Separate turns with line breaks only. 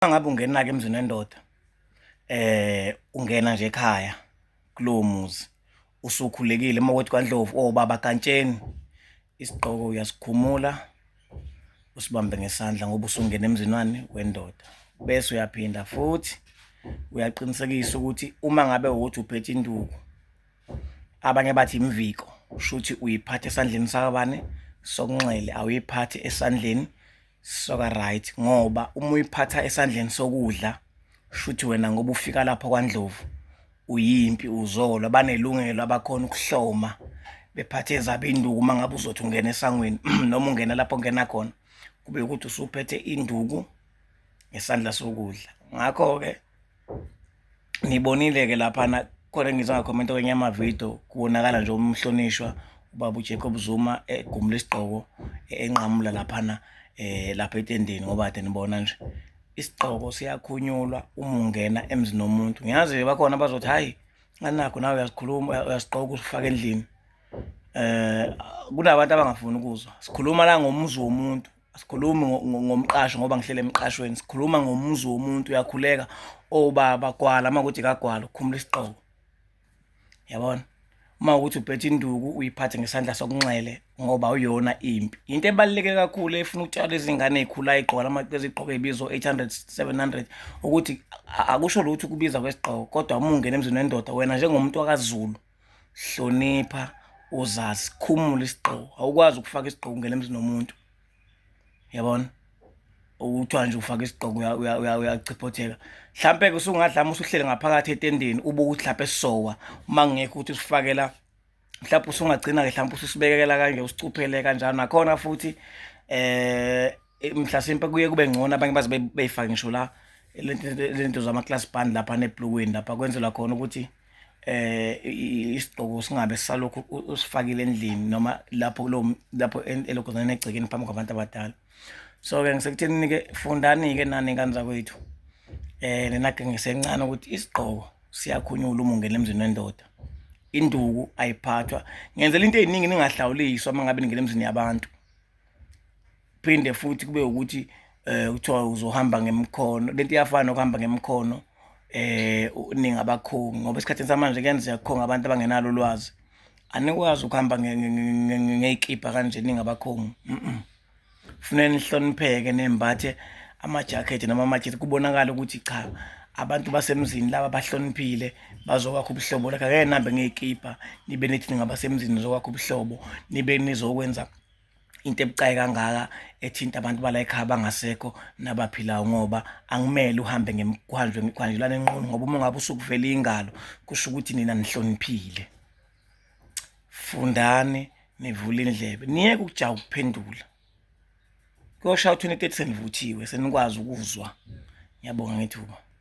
Ngabe ungena-ke emzini wendoda ungena nje ekhaya kulowo muzi usukhulekile uma kuwukuthi kwaNdlovu obaba Gantsheni, isigqoko uyasikhumula usibambe ngesandla ngoba usungena emzini wani wendoda. Bese uyaphinda futhi uyaqinisekisa ukuthi uma ngabe ukuthi uphethe induku, abanye bathi imviko, shuthi uyiphatha esandleni sakabani? Sokunxele, awuyiphathi esandleni soka right ngoba uma uyiphatha esandleni sokudla shuthi wena ngoba ufika lapho kwaNdlovu uyimpi uzolwa banelungelo abakhona ukuhloma bephathe ezabo induku uma ngabe uzothi ungena esangweni noma ungena lapho ongena khona kube ukuthi usuphethe induku ngesandla sokudla. Ngakho-ke Ngibonile-ke laphana khona engize ngakhomenta kwenye amavidiyo kubonakala nje umhlonishwa ubaba uJacob Zuma egumula isigqoko enqamula laphana lapha etendeni ngoba kade nibona nje isigqoko siyakhunyulwa uma ungena emzini womuntu. Ngiyazi bakhona abazothi hhayi anakho nawe uyazikhuluma uyasigqoka usifake endlini. Kunabantu abangafuni ukuzwa, sikhuluma la ngomuzi womuntu. Asikhulumi ngomqasho ngoba ngihlele emqashweni, sikhuluma ngomuzi womuntu. Uyakhuleka obaba gwala uma kuwukuthi kagwala ukhumula isigqoko, yabona. Uma kuwukuthi uphethe induku uyiphathe ngesandla sokunxele ngoba awuyona impi. Into ebaluleke kakhulu efuna ukutshalwa izingane ey'khulayo ey'gqoka lezi gqoko ey'biza o-eight hundred, seven hundred ukuthi akusho lutho ukubiza kwesigqoko kodwa uma ungena emzini wendoda wena njengomuntu wakaZulu hlonipha uzazi, khumula isigqoko. Awukwazi ukufaka isigqoko ungena emzini womuntu, yabona. Ukuthiwa nje ufake isigqoko uyachiphotheka. Mhlampe-ke usungadla uma usuhleli ngaphakathi etendeni ube ukuthi hlampe sowa uma kungekho ukuthi usifakela mhlawumbe usungagcina-ke mhlawumbe ususibekela kanje usicuphele kanjalo nakhona futhi mhlasimpe kuye kube ngcono abanye baze beyifake ngisho la lento zama-class band lapha nebhlukweni lapha kwenzelwa khona ukuthi isigqoko singabe sisalokhu usifakile endlini noma lapho kulowo lapho elokhuzaneni egcekeni phambi kwabantu abadala. So-ke ngisekuthenini-ke fundani-ke nani ngane zakwethu nina genge sencane ukuthi isigqoko siyakhunyulwa uma ungena emzini wendoda. Induku ayiphathwa, ngenzela into ey'ningi ningahlawuliswa uma ngabe ningena emzini yabantu. Phinde futhi kube ukuthi kuthiwa uzohamba ngemikhono, lento iyafana nokuhamba ngemikhono ningabakhongi ngoba esikhathini samanje kuyenzeka kukhonga abantu abangenalo ulwazi. Anikwazi ukuhamba ngey'kibha kanje ningabakhongi . Kufuneka nihlonipheke nembathe amajakhethi noma amajezi kubonakale ukuthi cha abantu basemzini laba bahloniphile bazokwakha ubuhlobo like angeke nihambe ngey'kibha nibe nithi ningabasemzini nizokwakha ubuhlobo nibe nizokwenza into ebucayi kangaka ethinta abantu bala ekhaya abangasekho nabaphilayo ngoba angimele uhambe ngemkhwanjwe ngikhwanjelana enqunu ngoba uma ngabe usukuvela ingalo kusho ukuthi nina nihloniphile. Fundani nivule indlebe niyeke ukujaha ukuphendula. Kuyoshaya u-2030 senivuthiwe senikwazi ukuzwa. Ngiyabonga ngethuba.